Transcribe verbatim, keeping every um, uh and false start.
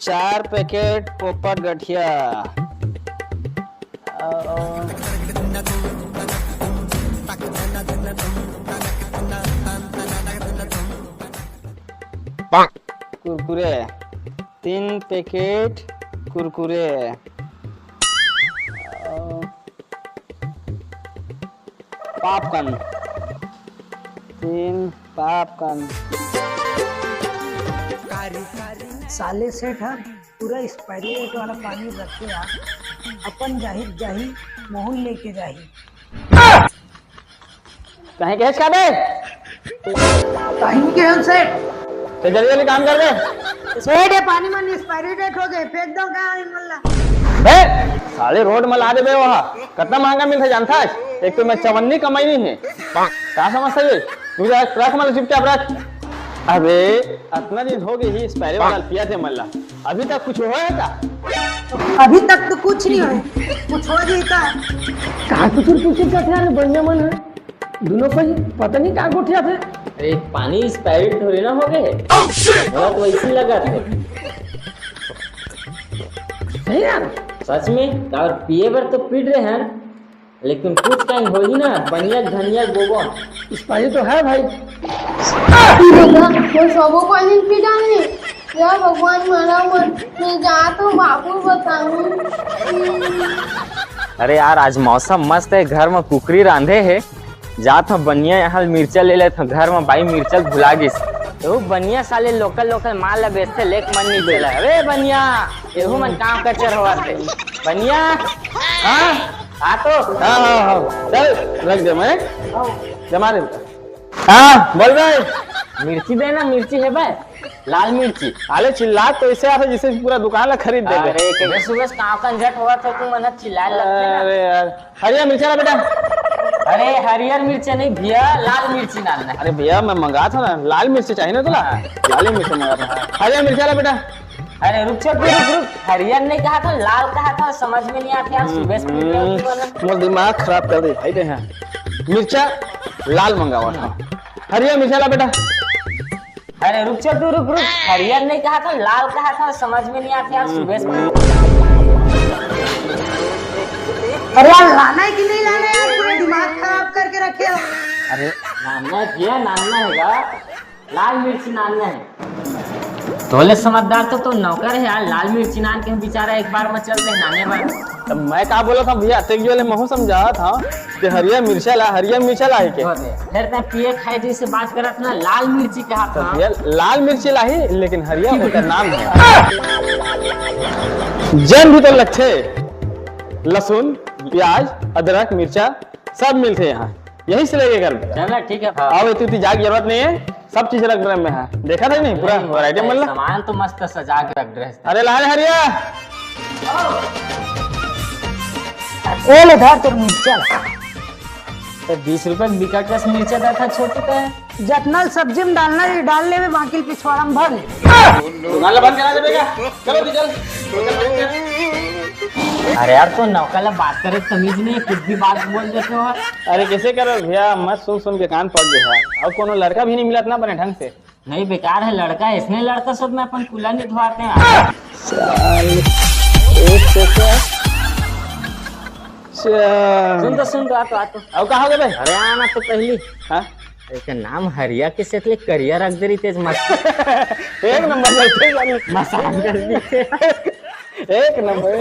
चार पैकेट पोपट गठिया। अ, कुरकुरे, तीन पैकेट कुरकुरे। अ, पॉपकॉर्न, तीन पॉपकॉर्न। साले सेठ ह पूरा एक्सपायरी डेट वाला पानी रखे यार, अपन जाही जाही, मोहन लेके जाही। कहीं कहे का बे? कहीं के हम सेठ? तो जल्दी जल्दी काम कर बे। सेठ, ये पानी मन एक्सपायरी डेट हो गए, फेंक दो का है मल्ला? बे, साले रोड में ला दे बे वहा। कितना महंगा मिलता जानता है? एक तो मैं चवन्नी कमाई नहीं है। का समझता है? तू जा रख मल्ला, चुपचाप रख। अबे, इतना दिन हो गए ही एक्सपायरी वाला पिया थे मल्ला। अभी तक कुछ हुआ है का? अभी तक तो कुछ नहीं हुआ है। कुछ हो जाता। का कुछ कुछ करते यार, बढ़िया मन है। दोनों कोई पता नहीं का गोठिया थे। अरे, पानी एक्सपायरी थोड़ी ना हो गए। Oh, shit! मोला तो वैसे लगा थे। सही यार। सच में, और पिए बर तो पीट रहे हैं, लेकिन कुछ टाइम होही ना, बनिया धनिया गोबर। एक्सपायरी तो है भाई। वो सबो पानी पी डालनी। या भगवान, मारा मत, मैं जात हूँ बाबू बताऊँ। अरे यार, आज मौसम मस्त है, घर में कुकरी रांधे है, जात हूँ बनिया यहाँ मिर्चा ले लेत हूँ, घर में बाई मिर्चा भुला गिस। तो बनिया साले लोकल लोकल माल ला बेचथे, लेक मन नहीं चला। अरे बनिया, एहू मन काम कचर होवत है। बनिया, हाँ, आ तो। हाँ, हाँ, हाँ, चल, रख दे मैं, जमा दे। हाँ, बोल बे। मिर्ची दे ना, मिर्ची है बे, लाल मिर्ची। आले चिल्ला तो ऐसे आता जैसे पूरा दुकान ला खरीद दे बे। अरे, के सुबह से काम का झट हुआ था, तू मन चिल्लाए लगते ना। अरे यार, हरिया मिर्चा ला बेटा। अरे, हरियर मिर्चा नहीं भैया, लाल मिर्ची डालना है। अरे भैया, मैं मंगा था ना, लाल मिर्ची चाहिए ना तोला? हाँ। लाल मिर्ची मंगा था। हरिया मिर्चा ला बेटा। अरे रुक, चुप, रुक, रुक। हरियर नहीं कहा था, लाल कहा था, समझ में नहीं आते यार, सुबह से पी रहे हो तुम लोग। मोर दिमाग खराब कर दे भाई, दे हैं। मिर्चा लाल मंगावा था। हरियर मिर्चा ला बेटा। अरे रुक, चुप, रुक, रुक। हरियर नहीं कहा था, लाल कहा था, समझ में नहीं आते यार, सुबह से। अरे यार, लाना है कि नहीं लाना है यार, पूरा दिमाग खराब करके रखे हो। अरे नाना है भैया, नाना है यार। लाल मिर्ची नानना है। तोले समझदार तो, तो नौकर है यार, लाल मिर्ची नान के हम बेचारा एक बार में चल रहे नाने बार। तो मैं का बोला था भैया, तेग जो ले महू समझा था कि हरिया मिर्चा ला, हरिया मिर्चा ला है के? फिर ते पिए खाए जैसे बात करत ना, लाल मिर्ची कहा तो था। भैया, लाल मिर्ची ला ही, लेकिन हरिया ओकर नाम है। जन भी तो लगथे, लहसुन, प्याज, अदरक, मिर्चा, सब मिलथे यहाँ, यही से लेके घर में। चल ना, ठीक है। हाँ। आओ, इतनी, इतनी जाग जरूरत नहीं है, सब चीज रख रहे में है। देखा था नहीं, पूरा नहीं, वैरायटी मतलब। सामान तो मस्त सजा के रख रहे हैं। अरे लाल हरिया। ए ले धर तोर मिर्चा। तो बीस रुपए के बिकट कस मिर्चा दा था छोटू का। जतना सब्जी में डालना है, डाल लेवे, बाकी पिछवाड़ा में भर ले। दुकान ला बंद करा देबे का? चलो भी चल। अरे यार, तो नौका ला बात करे तमीज नहीं, कुछ भी बात बोल देते हो। अरे कैसे करो भैया, मत सुन सुन के कान पक गए यार। अब कोनो लड़का भी नहीं मिलत ना बने ढंग से। नहीं, बेकार है लड़का, इसने लड़का सब में अपन कूला नहीं धोआते हैं। साल, एक सेकंड। चल। सुन तो, सुन तो, आ तो, आ तो। अब कहाँ हो गए बे? अरे आना तो पहली। हाँ? एक नाम हरिया के सेतले करिया रख दे रही तेज मस्त। एक नंबर लगते जानी। मसान कर दी। एक नंबर।